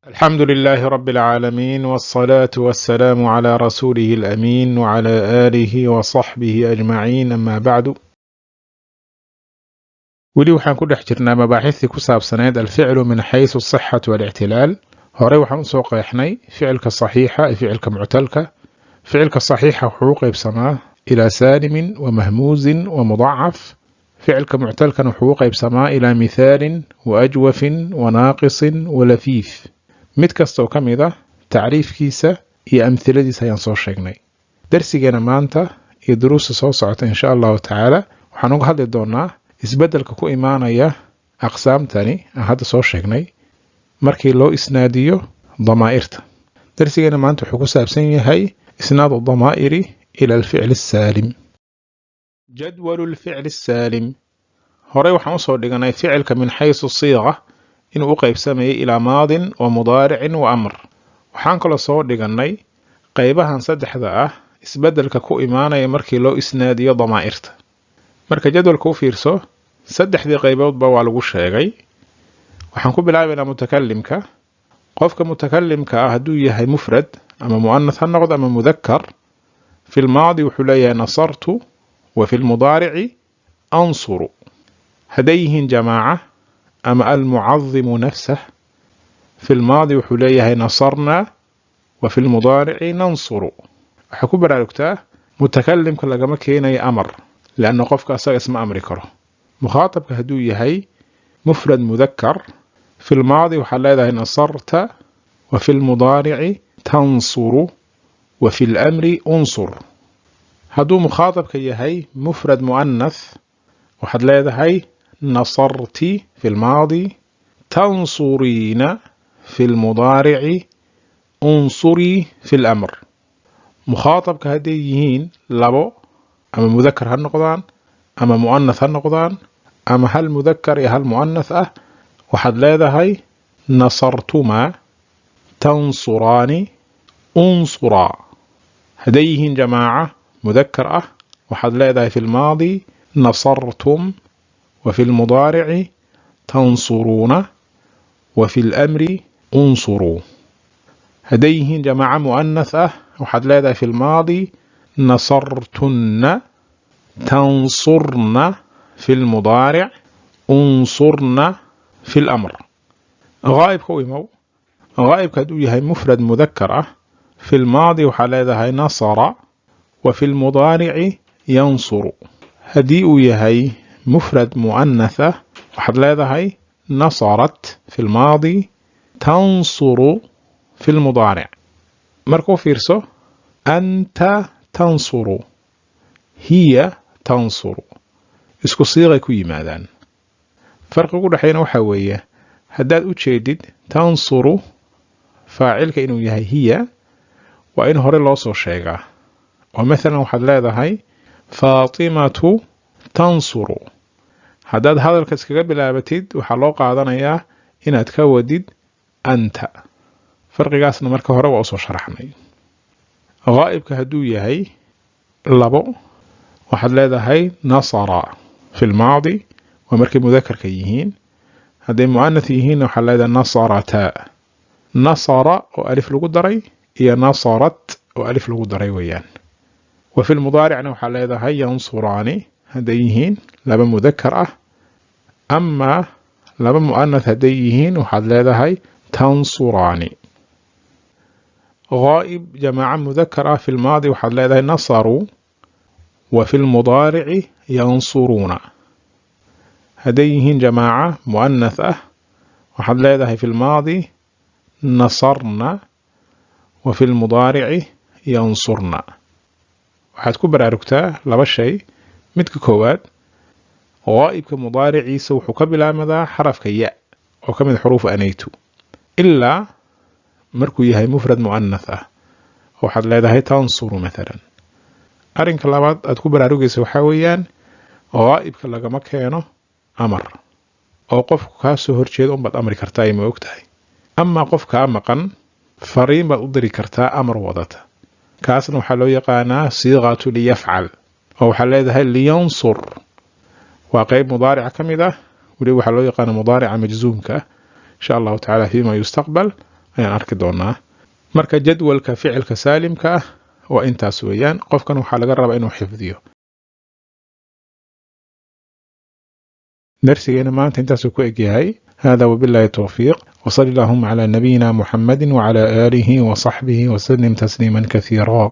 الحمد لله رب العالمين، والصلاة والسلام على رسوله الأمين وعلى آله وصحبه أجمعين، أما بعد. Weli waxaan ku dhex jirnaa mabaaxistii ku saabsaneyd الفعل من حيث الصحة والاعتلال. Horey waxaan usoo qeexnay ficilka saxiixa iyo ficilka muctalka. Ficilka saxiixa wuxuu u qeybsamaa إلى سالم ومهموز ومضعف. Ficilka muctalkana wuxuu u qeybsamaa إلى مثال وأجوف وناقص ولفيف. Mid kasta oo ka mid ah tacriifkiisa iyo amhiladiisa ayaan soo sheegnay. Darsigeena maanta iyo duruusta soo socota, insha Allahu tacaala, waxaan uga hadli doonaa isbeddelka ku imaanaya aqsaamtani aan hadda soo sheegnay markii loo isnaadiyo damaa'irta. Darsigeena maanta wuxuu ku saabsan yahay إسناد الضمائر إلى الفعل السالم، جدول الفعل السالم. Horey waxaan usoo dhiganay ficilka من حيث الصيغة inuu u qeybsamayay إلى ماض ومضارع وأمر. Waxaan kaloo soo dhiganay qeybahan saddexda ah isbeddelka ku imaanaya markii loo isnaadiyo damaa'irta. Marka jadwalka u fiirso, saddexdii qayboodba waa lagu sheegay. Waxaan ku bilaabaynaa mutakalimka. Qofka mutakalimka ah hadduu yahay mufrad ama mu'anath ha noqdo ama mudakar, في الماضي wuxuu leeyahay نصرت وفي المضارع أنصر. Hadday yihiin jamaaca ama المعظم نفسه، في الماضي wuxuu leeyahay نصرنا وفي المضارع ننصر. Waxaa ku baraarugtaa, mutakalimka lagama keenayo amar, لأن qofka asaga isma amri karo. Mukhaatabka hadduu yahay mufrad mudakar، في الماضي waxaad leedahay نصرت وفي المضارع تنصر وفي الأمر انصر. Hadduu mukhaatabka yahay mufrad mu'anath, waxaad leedahay نصرت في الماضي، تنصرين في المضارع، انصري في الأمر. Mukhaatabka hadday yihiin labo, ama mudakar ha noqdaan ama mu'anath ha noqdaan ama hal mudakar iyo hal mu'anath ah, waxaad leedahay نصرتما، تنصران، انصرا. Hadday yihiin jamaaca mudakar ah, waxaad leedahay في الماضي نصرتم وفي المضارع تنصرون وفي الأمر انصروا. Hadday yihiin jamaaca mu'anath ah, waxaad leedahay في الماضي نصرتن، تنصرن في المضارع، انصرن في الأمر. Gaa'ibka u imow. Gaa'ibka hadduu yahay mufrad mudakar ah، في الماضي waxaa leedahay نصر وفي المضارع ينصر. Haddii uu yahay mufrad mu'anath ah, waxaad leedahay نصرت في الماضي، تنصر في المضارع. Marka u fiirso، أنت تنصر، هي تنصر، isku siiqay ku yimaadaan. Farqigu dhexeeyana waxaa weeye, haddaad u jeedid تنصر faacilka inuu yahay هي, waa in hore loo soo sheegaa, oo mathalan waxaad leedahay فاطمة تنصر. Haddaad hadalka iskaga bilaabatid, waxaa loo qaadanayaa inaad ka wadid أنت. Farqigaasna marka hore waa usoo sharaxnay. Gaa'ibka hadduu yahay labo, waxaad leedahay نصر في الماضي, waa markay mudakarka yihiin. Hadday mu'anath yihiinna, waxaad leedahay نصرتا. نصر oo alif lagu daray iyo نصرت oo alif lagu daray weeyaan. وفي المضارع na waxaa leedahay ينصران hadday yihiin laba mudakar ah. Ama laba mu'anath hadday yihiin, waxaad leedahay تنصران. غائب جماعة مذكر ah، في الماضي waxaad leedahay نصروا وفي المضارع ينصرون. Hadday yihiin jamaaca mu'anath ah, waxaad leedahay في الماضي نصرن وفي المضارع ينصرن. Waxaad ku baraarugtaa laba shay. Midka koowaad, gaa'ibka mudaariciisa wuxuu ka bilaabmadaa xarafka ya oo ka mid xuruuf أنيت, ilaa markuu yahay mufrad mu'anath ah, waxaad leedahay تنصر mathalan. Arrinka labaad aad ku baraarugaysa waxaa weeyaan, gaa'ibka lagama keeno amar, oo qofku kaa soo horjeeda unbaad amri kartaa, ma og tahay? Amaa qof kaa maqan, fariin baad u diri kartaa amar wadata. Kaasna waxaa loo yaqaanaa صيغة ليفعل, oo waxaa leedahay لينصر. Waa qeyb mudaarica ka mid ah, weliba waxaa loo yaqaana mudaarica majzuumka ah. Insha Allahu tacala فيما يستقبل Ayaan arki doonaa. Marka jadwalka ficilka saalimka ah waa intaas weeyaan. Qofkan waxaa laga rabaa inuu xifdiyo. Darsigeena maanta intaasuu ku egyahay. Hada wabillahi towfiiq, wsali allahuma calaa nabiyina muxamadi wacala aalihi wasaxbihi wasalim tasliima kathiira.